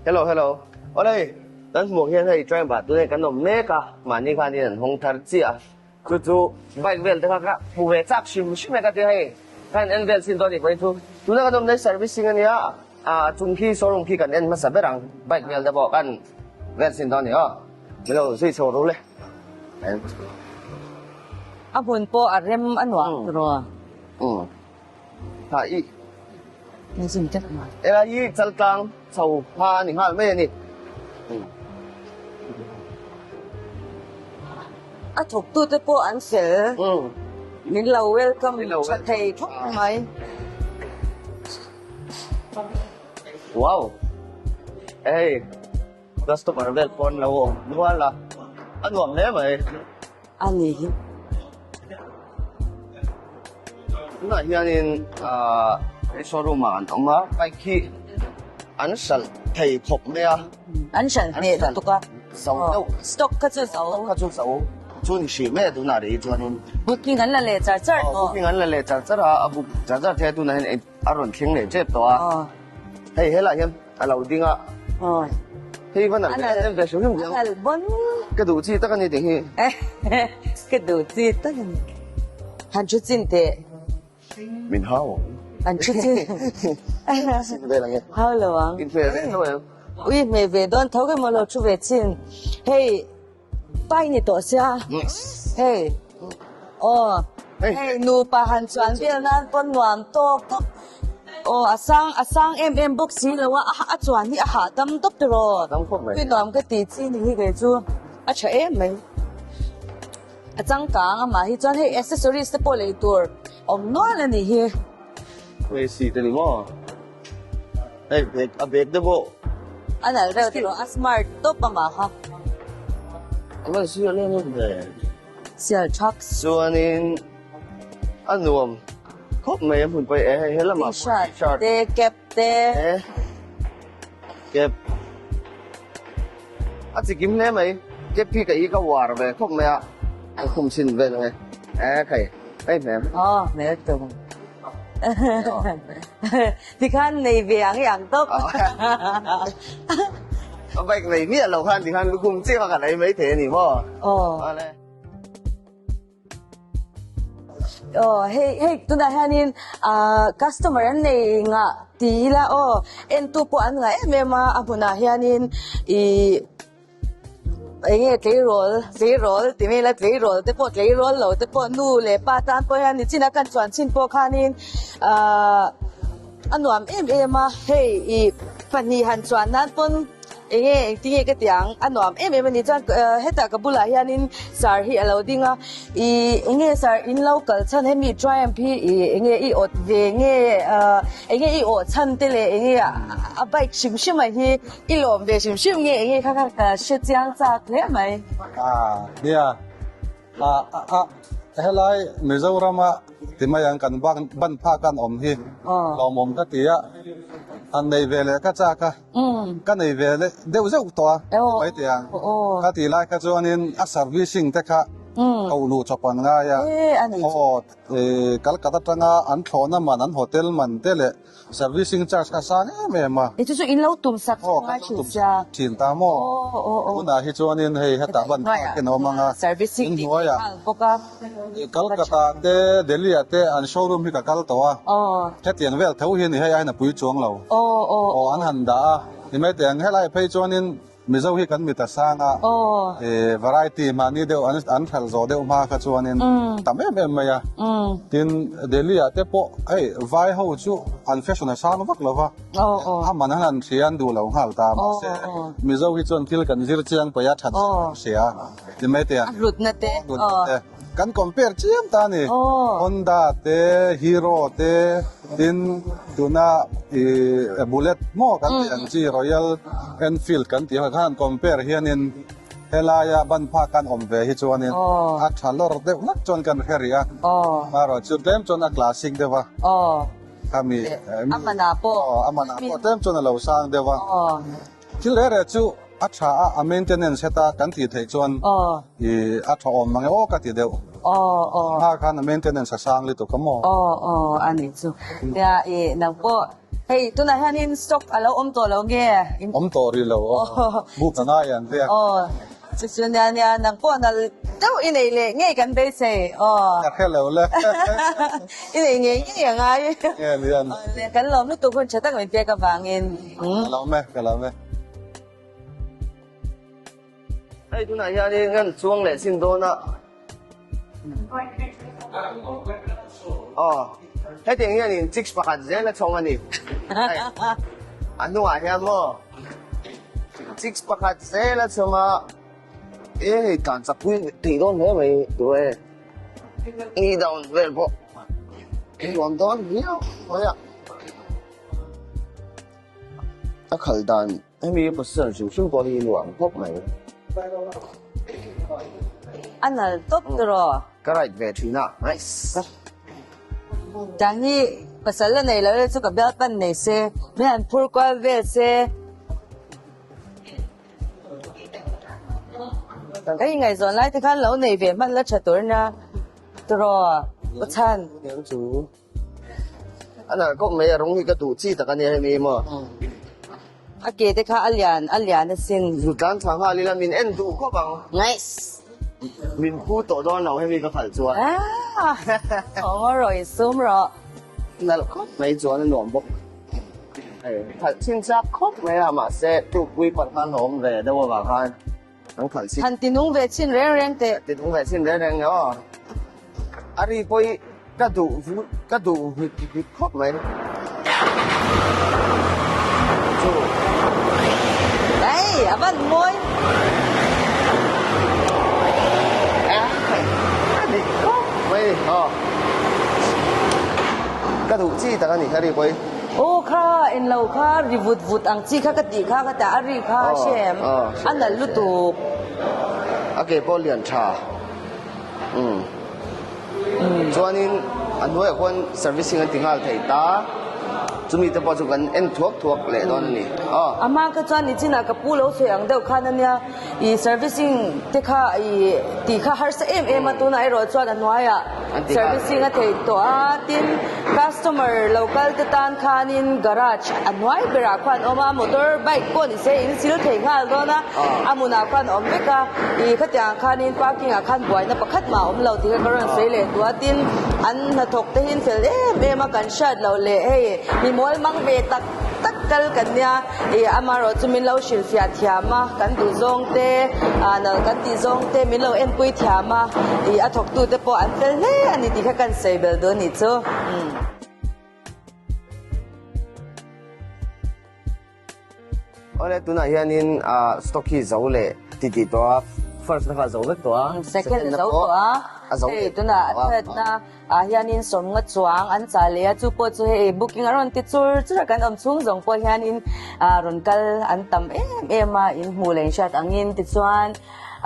Hello hello. Awle hei kan hmuh hian hei Triumph ah tunge kan awm mek a, mahni khanin an hawng thar chiah a. Chu chu bike vel te kha ka hmu ve chak hrim hrim e ka ti hei. Kha an en vel chin dawn ni pawhin chu tuna kan awmna hi servicing a nia, ah chung khi showroom khi kan en hmasa ber ang bike vel te pawh kan vel chin dawn ni aw. Min lo zui chho ru le. A hmun pawh a rem a nuam tiraw? Umm. Ha i. Ela hi chaltlang chho hma a ni nghal mai a ni. A thawktute pawh an fel. Min lo welcome tha thei khawp mai. Wow. Hei customer vel pawh an lo awm nual a, a nuam hle mai. A ni hi. Tunah hianin ahh showroom ah an awm a, bike hi an hralh thei khawp mai a. An hralh hneh lutuk a. Zo deuh. Stock kha chu zo. Stock kha chu zo. Chu ni hrih mai a tunah rih chuanin. Booking an la leh char char tawh. Booking an la leh char char a, a book char char thei a tunah hian a rawn thleng leh tep tawh a. Hei helaiah hian A lo ding a. Hei va nalh ve em ve hrim hrim a. Nalh bon. Ka duh chi tak a ni tih hi. Ka duh chi tak a ni. Han thu chin teh. Min hau ang. Han thu chin. Chin vel ang e. Hau lo ang. In hmeh ve tho em. Ui hmeh ve dawn tho ka maw lo thu ve chin. Hei pai ni tawh sia. Hei. Aw. Hei nupa han chuan vel nan pawn nuam tawk tawp. Aw a sang a sang em em bawk si lo a, a chuan hi a hahdam tawp tiraw. Dam khawp mai. Tui nuam ka ti chi ni hi kei chu a tha em mai. A changkang amah hi chuan hei accessories te pawh lei tur awm nual a nih hi. Hei si te ni maw? Hei bag a bag te pawh. A nalh reuh tiraw a smart tawp amah kha. A van sial em em ve. Sial thak. Chuanin a nuam khawp mai a hmun pawh e hei helamah pawh T-shirt te cap te. Cap a chi kim hle mai cap hi ka i ka uar ve khawp mai a a khum chhin vel ang e e khai hei hmel. Aw hmel tum tikhan nei ve ang i ang tawp. A bike nei miah lo khan tikhan lukhum chiah kha ka nei mai thei a ni maw? Aw. Aw hei hei tunah hianin ah customer an nei ngah ti ila aw entu pawh an ngah em em a a hmunah hianin ih eng nge tleirawl tleirawl ti mai ila tleirawl te pawh tleirawl lo te pawh nu leh pa tan pawh hian nichina kan chuan chhin pawh khanin ah a nuam em em a hei ih pahnih han chuan nan pawn. Enge engtinge ka ti ang a nuam em em a ni chuan hetah ka bulah hianin sar hi a lo ding a ih enge sar in lo kal chhan hemi Triumph hi ih enge i awt ve nge ah enge i awh chhan te leh enge a bike hrim hrim ah hi i lawm ve hrim hrim nge enge kha kha ka hre chiang chak hle mai. Ah nia ah ah helai Mizorama ti mai ang kan ban phak an awm hi lawmawm ka ti a han nei ve leh ka chak a. Ka nei ve leh deuh zeuh tawh a ti mai teh ang. Ka tih lai kha chuanin a servicing te kha ko luh chawp an ngai a. Aw Calcutta atanga an thlawhna man an hotel man te leh servicing charge kha sang em em a. Chu chu in lo tum sak ngai thin sia. Thin ta maw? Tunah hi chuanin hei hetah ban phak in a awm ang a. Servicing tih theih nghal bawk a. Calcutta te Delhi ah te an showroom hi ka kal tawh a. Hetiang vel tho hi a ni hei aiin a pui chuang lo. Aw an han dah a, ni mai teh ang helai phei chuanin Mizo hi kan mit a sang a, variety mahni deuh an hralh zawh deuh hma kha chuanin tam em em mai a. Tin Delhi ah te pawh hei vai ho chu an fashion a sang vak lo va, a man an han hria an duh lo nghal ta mahse Mizo hi chuan thil kan zir chiang paih a that kan hria ni mai teh ang. A hlutna te. Kan compare chiam ta a ni. Honda te, Hero te, tin tuna ih Bullet maw kan tih ang chi Royal Enfield kan tih ho khan compare hianin helaia ban phak an awm ve hi chuanin a tha lawr deuh hlak chuan kan hre rih a. Marawh chu tlem chuan a classic deuh a. Khami a manah pawh a manah pawh tlem chuan a lo sang deuh a. Thil reh reh chu a tha a, a maintenance heta kan tih theih chuan i a tha awm mang e aw ka ti deuh. Aw aw. Hma khan a maintenance a sang lutuk a maw? Aw aw a nih chu. Nia i nang pawh hei tunah hianin stock a lo awm tawh lo nge? Awm tawh rih lo aw. Book a ngai ang te a. Aw chu chu nia nia nang pawh nalh deuh i neih leh ngei kan beisei aw. Ka hre lo le. I neih ngei ngei a ngai. Nge nian. Kan lawm lutuk hun tha tak min pek avangin. Ka lawm e ka lawm e. Hei tunah hianin kan chuang leh chin dawn a. Aw, hetiang hianin chicks pakhat zel a chhawng a ni. Hei, a hnungah hian maw chicks pakhat zel a chhawng a. E hei tlan chak pui thei dawn hle mai tu e. E down vel pawh nuam dawn viau mai a. A khalh dan Hemi position hrim hrim pawh hi nuam khawp mai. A nal tawp tawh. Ka right ve thin a, nice. Tang hi pasal la nei lo e chu ka bial pan nei se, min han phur kual vel se. Ka ingaihzawn lai te khan lo nei ve hman la tha tur nia tawh u chhan. A nalh kawp mai a rawng hi ka duh chi tak a nia hemi maw. A ke te kha a lian a lian asin. Zu tlan tha nghal ila min en duh khawp ang. Nice. Min phu tawh dawn lo hemi ka khalh chuan. Aaa awm rawh in sum rawh. Nalh khawp mai chuan a nuam bawk. Khalh chin chak khawp mai a mahse tukpui palh khan a awm ve deuh avang khan an khalh chin. Han ti nung ve chin reng reng teh. Ti nung ve chin reng reng aw. A ri pawh hi ka duh vut ka duh vut vut khawp mai. Chu. Ei a van mawi. A dik khawp mai aw. Ka duh chi tak a ni a ri pawh hi. Aw kha englo kha ri vut vut ang chi kha ka tih kha ka tah a ri kha a hre em a nalh lutuk. A ke pawh lian tha umm chuanin a hnuaiah khuan servicing an ti nghal thei ta chumi te pawh chu kan en thuak thuak leh dawn a ni aw. A hma kha chuan nichinah ka pu lo sawi ang deuh khan a nia i servicing te kha i tih kha harsa em em a tunah erawh chuan a hnuaiah servicing a thei tawh a tin customer lo kal te tan khanin garage a hnuai berah khuan awm a motor bike pawh ni se in sil thei nghal dawn a a hmunah khuan awm vek a ih khatiang khanin parking ah khan buaina pakhat mah a awm lo tih kha ka rawn sawi leh duh a tin an hnathawk te hi an fel em em a kan hriat loh leh hei mi mual mang ve tak tak kal kan nia ih amaherawh chu min lo hrilhfiah thiam a kan duh zawng te ah nal kan tih zawng te min lo enpui thiam a ih a thawktu te pawh an fel hle a ni tih kha kan sawi bel duh a nih chu. Awle tunah hianin ah stock hi zo leh ti tih tawh a first na kha a zo vek tawh a second na zo tawh a a zo hei tunah a third na ah hianin sawmnga chuang an chah leh a chu pawh chu hei booking a rawn ti chur chur a kan awm chhung zawng pawh hianin ah rawn kal an tam em em a in hmuh leh in hriat angin tichuan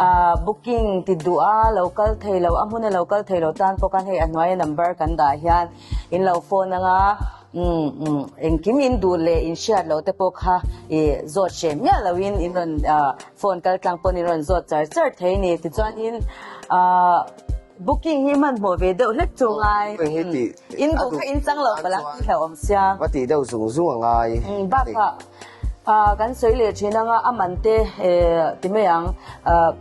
ah booking ti duh a lo kal thei lo a hmuna lo kal thei lo tan pawh khan hei a hnuaia number kan dah hian in lo phone anga Umm umm engkim in duh leh in hriat loh te pawh kha ih zawt hreh miah loin in rawn ah phone kal tlang pawn in rawn zawt char char thei ni tichuanin ah booking hi hmanhmawh ve deuh hlek chu ngai in duh kha in chang lo palh a tih hlauhawm sia. Va tih deuh zung zung a ngai. Umm bakah ah kan sawi leh thin anga a man te eh ti mai ang ah.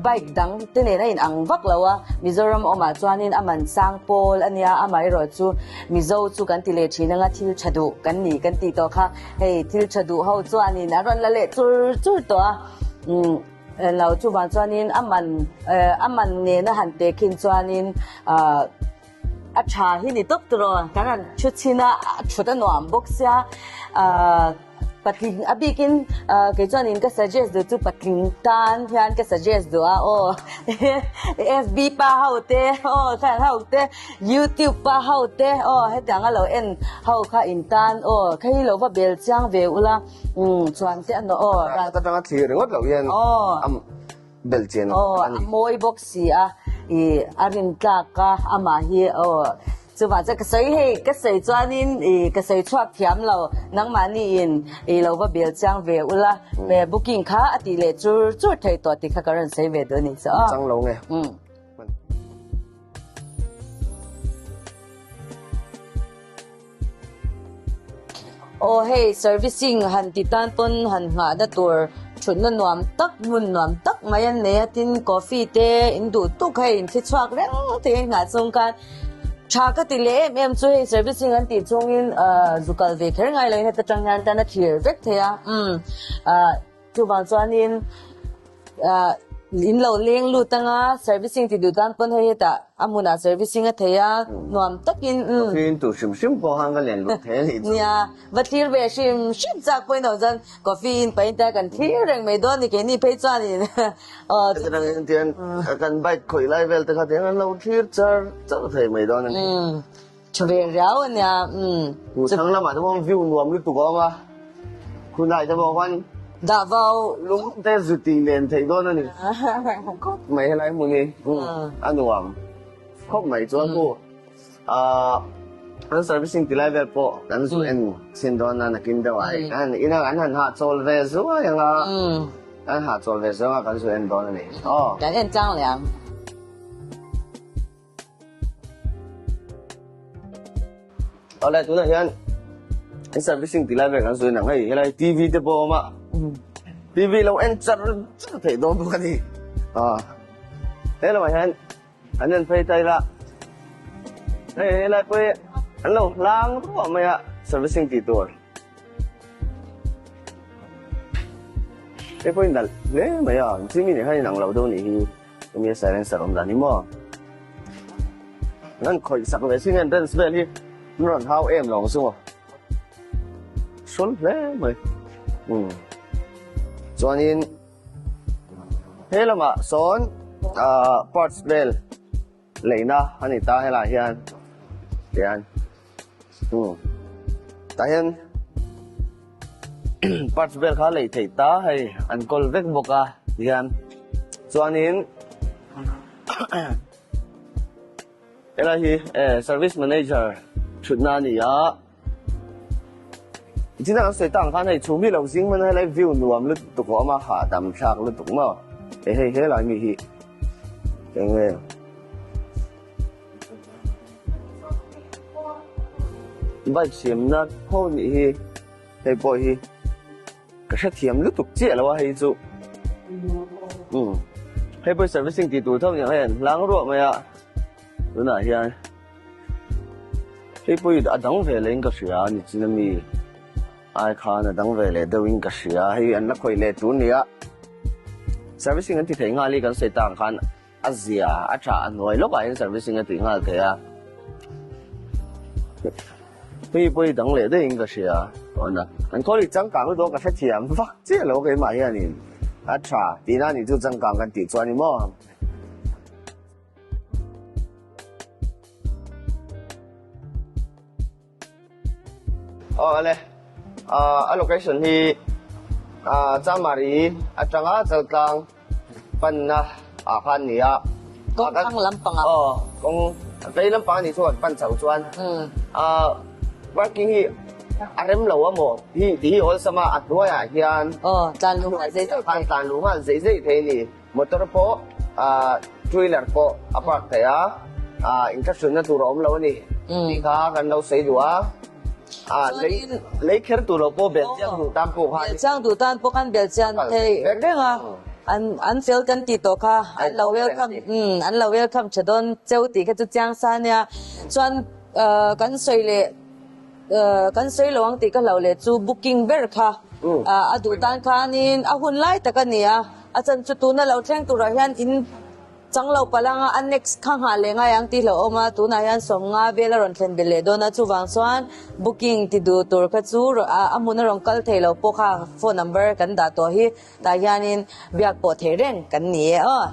Bike dang te nen a in ang vak lo a, Mizoram awmah chuanin a man sang pawl a nia, amaherawh chu Mizo chu kan ti leh thin anga thil tha duh kan ni kan tih tawh kha, hei thil tha duh ho chuanin a rawn la leh chur chur tawh a, umm lo chuvang chuanin a man a man nena han tehkhin chuanin ah a tha hi ni tawp tawh kan han thu chhin a a thut a nuam bawk sia ah patling a bikin ah kei chuanin ka suggest duh chu patling tan hian ka suggest duh a aw fb pa ho te aw thlan ho te youtube pa ho te aw hetiang a lo en ho kha in tan aw kha hi lo va bel chiang ve ula umm chuan te a nawh aw atanga thlir ringawt loh hian aw. Belh chian Aw, a ni. a mawi bawk si a, ih a rin tlak a, amah hi aw chuvah chuan ka sawi hei, ka sawi chuanin ih ka sawi chhuak thiam lo, nangmahni in ih lo va bel chiang ve ula, booking kha a tih leh chur chur theih tawh tih kha ka rawn sawi ve duh a ni chu aw. Chang lo nge. Umm. Aw hei servicing han ti tan pawn han nghahna tur thutna nuam tak hmun nuam tak mai an nei a tin coffee te in duh tuk hei in thli chhuak reng thei a inghah chung khan tha ka ti leh em em chu hei servicing an tih chungin ahh zu kal ve kher ngai lo in heta tang hian tan a thlir vek thei a umm ahh Chuvang chuanin in lo leng lut anga servicing ti duh tan pawn hei hetah a hmunah servicing a thei a, nuam takin umm. Coffee in tur hrim hrim pawh khan va len lut thei a nih chu. Nia, va thlir ve hrim hrim chak pawhin ho chuan coffee in pahin te kan thlir reng mai dawn ni keini phei chuanin aw. Heti reng hian tian kan bike khawih lai vel te kha tiang an lo thlir char char thei mai dawn a ni. Umm, tha ve riau a nia umm. Thang lamah te pawh view nuam lutuk a awm a. Khulai te pawh khan Dah vau. Lung te zu tih len theih dawn a ni. Khawp mai helai hmun hi a nuam khawp mai chuan pu an servicing ti lai vel pawh kan zu en chhin dawn a nakin deuh ah hian ina an han hahchawl ve zuai ang a an hahchawl ve zawng a kan zu en dawn a ni. Aw. Kan en tlang leh ang. Awle tunah hian an servicing ti lai vel kan sawi nang hei helai TV te pawh a awm a TV lo en char char theih dawn bawk a ni a he lamah hian an en phei ta ila hei helai pawh hi an lo hlang ruah mai a servicing tih tur hei pawh hi nalh hle mai a chimi nen khan inang lo deuh a nih hi. Enge silencer awm dan hi maw? An khawih sak ve sin entrance vel hi an rawn hau em lo ang chu maw? Hrawl hle mai. Umm. Chuanin he lamah sawn ah parts vel leina a ni ta helaiah hian tihian umm tah hian parts vel kha lei theih ta hei an kawl vek bawk a tihian chuanin helai hi eh service manager thutna a ni a tichin an sawi tak ang khan hei chhum hi lo zing hman a helai view nuam lutuk a awm a hahdam thlak lutuk maw eh hei helai mi hi eng nge. Bike siamna tho nih hi hei pawh hi ka hrethiam lutuk chiah lo a hei chu umm hei pawh hi servicing tih tur tho nih ang hei an hlang ruah mai a tunah hian hei pawh hi a dang ve leh in ka hria a ni chin ami ai khan a dang ve leh deuh in ka hria hei an la khawih leh tur nia servicing an ti thei nghal hi kan sawi tak ang khan. A zia a tha a hnuai lawkah hian servicing a tih nghal thei a. Hei pawh hi dang leh deuhin ka hria tawna. An khawl hi changkang lutuk a ka hrethiam vak chiah lo keimah hianin a tha tihna a nih chu changkang kan tih chuan i maw. Aw ale a location hi Chamari atanga Chaltlang panna ah khan a ni a. Kawng thlang lampang ah. Aw kawng vei lampang a nih chuan pan chho chuan parking hi a rem lo a maw hi tih hi awlsam a a hnuaiah hian Aw tlan luh nghal zei zei thei. Tlan luh nghal zei zei thei a ni. Motor pawh two wheeler pawh a park theih a, inthlahrunna tur a awm lo a ni tih kha kan lo sawi duh a. Lei kher tur lo pawh bel chiang duh tan pawh khan. Bel chiang duh tan pawh khan bel chian thei reng a, an fel kan tih tawh kha an lo welcome an lo welcome tha dawn cheu tih kha chu chiang sa ania. Chuan kan sawi leh. Kan sawi lo ang tih ka hlauh leh chu booking ber kha a duh tan khanin a hun lai tak a ni a, a chan chu tuna lo thleng turah hian in chang lo palh anga a next kha nghah leh ngai ang tih hlauhawm a, tunah hian sawmnga vel a rawn thlen belh leh dawn a, chuvang chuan booking ti duh tur kha chu a hmun a rawn kal thei lo pawh kha phone number kan dah tawh hi tah hianin biak pawh theih reng kan ni e aw.